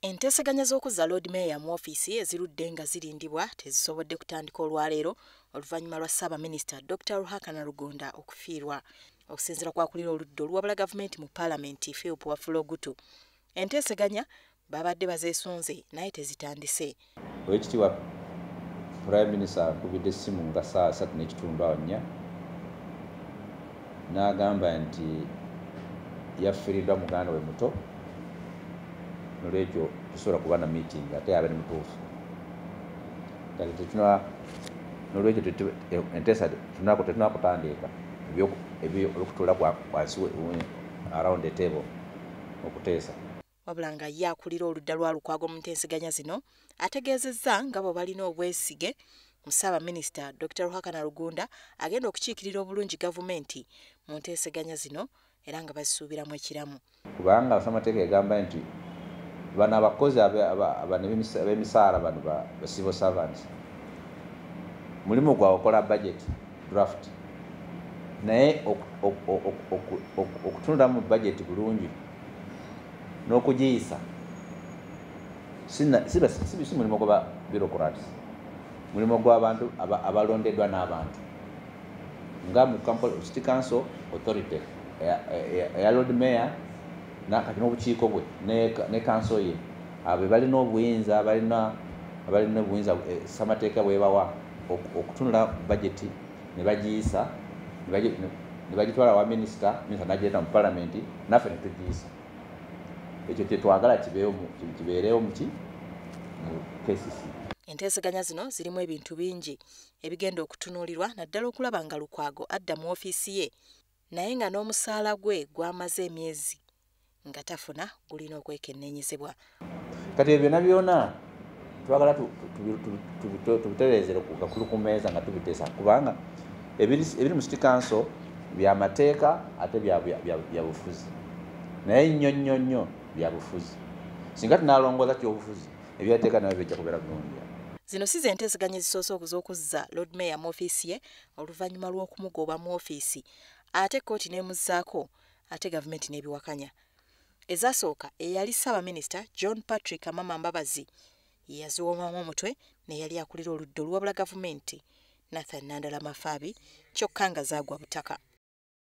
Enteeseganya z'okuzza Lord Mayor mu ofiisi ezirudde nga zirindibwa tezisobodde kutandika olwaleero oluvannyuma lwa Ssaabaminisita Dr. Ruhakana Rugunda okufiirwa. Okusinziira kw'akulira oludda oluwabula gavumenti mu Paalamenti Philip Wafula Ogutu, enteeseganya babadde bazeesunze naye tezitandise. Oweekitiibwa Prime Minister akubidde essimu nga ssaawa 3:15 awo 4 n'agamba nti yafiiriddwa muganda we muto, nolwekyo tusobola kuba na meeting ate abe mutuufu. Kati tetuna nolwekyo enteesa tetunakutandika ebyokutuula wansi around the table okuteesa. Wabula nga ye akulira oludda lwa Lukwago mu nteeseganya zino ategeezezza nga bwe balina obwesige mu Ssaabaminisita Dr. Ruhakana Rugunda agenda okukiikirira obulungi gavumenti mu nteeseganya zino era nga bazisuubiramu ekiramu. Kubanga ssemateeka egamba nti bano abakozi ab'emisaala bano ba civil servants mulimu gwabwe okola budget draft, naye okutunula mu budget bulungi n'okugiyisa si mulimu gwa bureaucrats, mulimu gw'abantu abalondeddwa n'abantu nga mu City Council Authority eya Lord Mayor nakati n'obukiiko bwe ne council ye, abo balina obuyinza, abalina obuyinza ssemateeka bwebawa okutunula budget ne bagiyisa ne bagitwala wa minisita, minisita n'agireeta mu Paalamenti naffe ne tugiyisa. Ekyo kyetwagala kibeerewo mu KCC. Enteeseganya zino zirimu ebintu bingi ebigenda okutunuulirwa naddala okulaba nga Lukwago adda mu ofiisi ye naye nga n'omusaala gwe gwamaze emyezi nga tafuna gulina okwekenneenyezebwa. Kati ebyo byonna byonna twagala tubitereezere kuli ku mmeeza nga tubiteesa, kubanga ebiri mu City Council byamateeka ate bya bufuzi, naye nnyo nnyo nnyo bya bufuzi. Singa tunalongooza kyobufuzi, ebyateeka nabyo bijja kubeera bulungi. Zino si ze nteeseganya ezisoose okuz'okuzza Lord Mayor mu ofiisi ye oluvannyuma lw'okumugoba mu ofiisi ate kkooti n'emuzzaako ate gavumenti n'ebiwakanya. Ezasooka eyali Ssaabaminisita John Patrick Amama Mbabazi ye yaziwomamu omutwe neyali akulira oludda oluwabula gavumenti Nathan Nandala Mafaabi, kyokka nga zaagwa butaka.